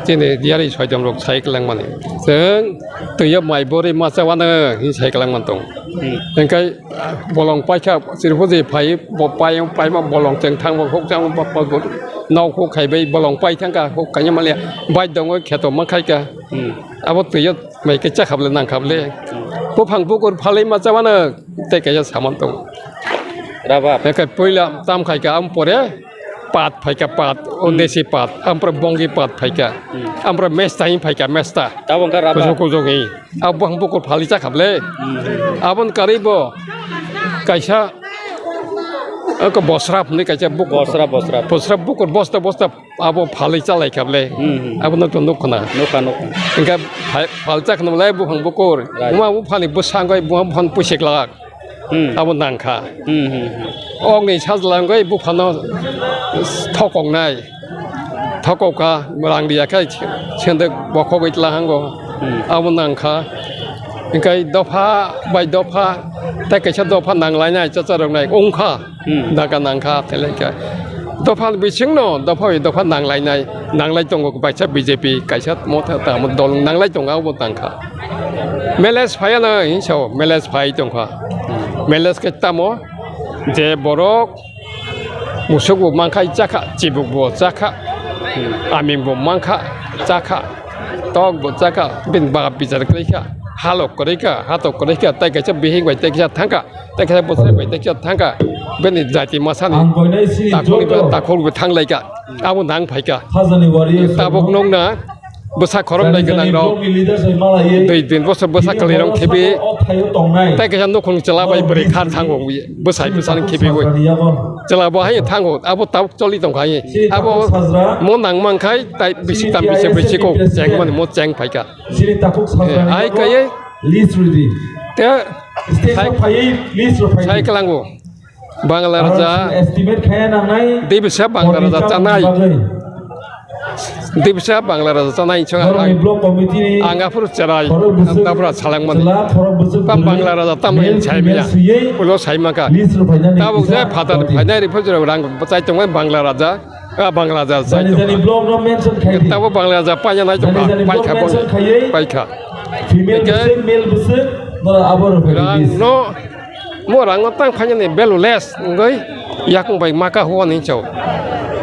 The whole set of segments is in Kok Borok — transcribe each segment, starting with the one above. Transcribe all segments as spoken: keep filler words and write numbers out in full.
Chini diyari soitom rok sai kwlangmani. Chwng twiyo mai bori masa wano hin sai kwlangman tong. Hmm. Hingkai bolong paikha chirphuji phai bo pai paima bolong chwng thangbo huk chang bo bo nok huk khaibai bolong pai thangka huk kanya male bai dongo kheto ma khaika. Hmm. Abo twiyo mai khe chakhable nangkhable. Hmm. Buphang bukur phalwi masa wano tei kaisa saman tong. Rabar. Hingkai puila tam khaika am pore. Pat phaika pat, o Hmm. desi pat, ampra bongi pat phaika, Hmm. ampra mesta hin phaika mesta. Tabok wngkha raba. Kujo kujo hi. Abo ang bukur phali cha khable. Hmm. Abon kari bo kaisa ko bosra phunui kaisa bukur. Bosra, bosra. Bosra bukur bosta bosta abo phali cha lai khable. Hmm, hmm. Abo no to nuk khna. Nukha, nukha. Engka phal cha khna lai buphang bukur. Right. Buma buphani bwsangoi buma buphani pusik lak. Hmm. Abo nangkha. Hmm, hmm, hmm. Okni sajla wngwi buphano thokoknai. Thokokha, rang riya khe sendek bokhogwi tla hango. Hmm. Abo nangkha. Hingkai dopha bai dopha, tei kaisa dopha nanglainai, chacharoknai wngkha. Hmm. Daga nangkha, telaikha. Dopha bisingno, dopha bai dopha nanglainai, nanglai tongo, kaisa B J P, kaisa motha tamo dol nanglai tongo, abo tangkha. Meles phaiya no hinsa o, meles phai tongkha. Meles khe tamo je borok musuk bo mankha chakha, chibuk bo chakha, aming bo mankha chakha, tok bo chakha, bin ba bichar kwrwi kha, halok kwrwi kha, hatok kwrwi kha, tai kaisa bihik bai tai kaisa thangkha, tai kaisa bwsai bai tai kaisa thangkha, bini jati masani takhuk bo thanglaikha, abo nang phaikha. Tabuk nukna bwsa khorok nai gwnang rok dui din bosor bwsa kwlwi rok khibi tai kaisa nukhung chwla bai bwrwi khar thango bwsai bwsani khibiwi chwla bo hai thango abo tabuk choli tongkha hai abo mo nang mankhai tai bisi tam bisi bisi ko cheng mani mo cheng phaikha hai kaiye te sai klango. Bangla raja. Estimate khaya nangnai. Dibisa Bangla raja chanai. Dibisa Bangla raja chanai chong ang. Block committee ni ang aphuru cherai. Tabra salangmani. Tam Bangla raja tam chai mia. Ulo sai maka. Tabuk je phatar phainai ri phajra rang bachai tongmani Bangla raja. Ah, Bangla raja chai tong. Block no mention khai. Tabuk Bangla raja paina nai tong. Paikha. Female bwswk, male bwswk, no aboro rang no. Mo rang no tang phainani value less wngwi yakung bai maka huani chao.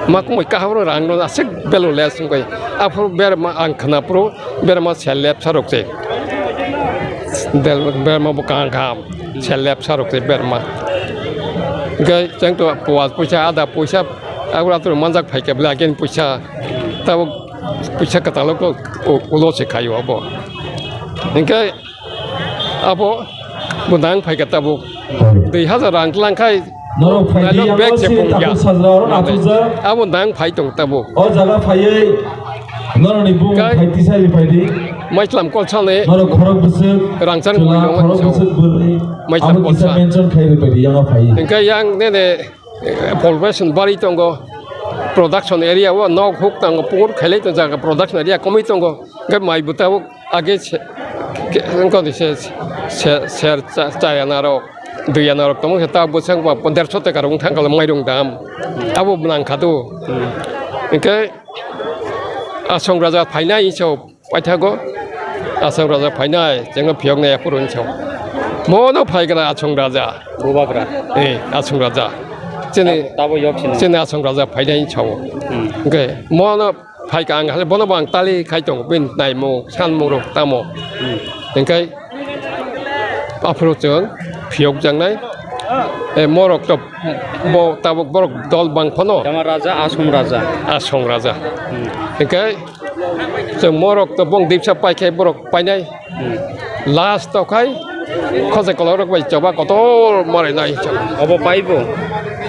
Makung bai kaham rang no aswk value less wngwi. Aphuru berma ang khna phuru berma self lab sarok se. Berma bo kang kham self lab sarok se berma. Gai chang to puas puisa ada puisa agura to manjak phaikha bla gen puisa tabo puisa katalo ko ulo se khayo abo. Hingke Abo bo nang phaikha tabuk. Dui hazar rang tlang khai. Norok phaidi norok bag se pung ya. Abo nang phai tong tabuk. O jaga phaiwi norokni bung phai tisai phaidi. Maislam kolsani. Norok khorok bwswk. Rangchak chwla khorok bwswk bwrwi. Maislam kolsa. Mention khai phaidi yang phai. Hingke yang nene, eh, population bari tongo. Production area o nok huk tango pukur khailai tong jaga production area komoi tongo. Hingke mai bo tabuk. Age se, ke, wngkha ni se, se, ser cha, cha yana rok, dui yana rok tongmani khe ta bwsang ba derso taka rok wngthang kala mairung dam. Abo nang kha do. Hingke Asong raja phainai hinso paithago. Asong raja phainai, chengno phiyok nai aphuru hinso. Mono phai gana Asong raja. Bubagra. Eh, Asong raja. Chini, tabo yok sini. Chini Asong raja phainai hinso. Hmm. Hingke mono Phaikha ang hale bono bo ang tali khai tongo, bini naimung, sanmung rok tamo. Hmm. Hingkai aphuru chwng phiyok jaknai. E, morok to bo tabuk borok dol bang phano. Tama raja, Asom raja. Asom raja. Hmm. Hingkai chwng morok to bong dipsa pai khai borok painai. Hmm. Last to khai khosai kolok rok bai choba kotor marai nai. Obo pai bo?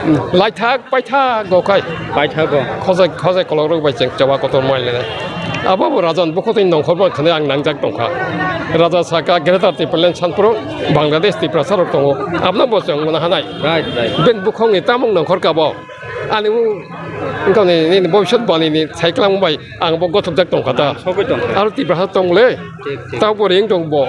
Hmm. Laithak paithak go khai. Paithak go. Khosai, khosai kolok rok bai cheng choba kotor marai nai. Abo bo raja ni bukhuk twi nongkhor bo khwnwi ang nangjak tongkha. Raja saka Greater Tipraland Sanpro Bangladesh Tiprasa rok tongo. Abno bo chwng mano hanai. Right, right. Ben bukhuk ni tamung nongkhor ka bo. Ani u, wngkha ni, nini bobisot bani ni sai kwlangma bai ang bo gothokjak tongkha ta. Sogwi tongkha. Aro Tiprasa tong le. Thik, thik. Tabo ring tong bo.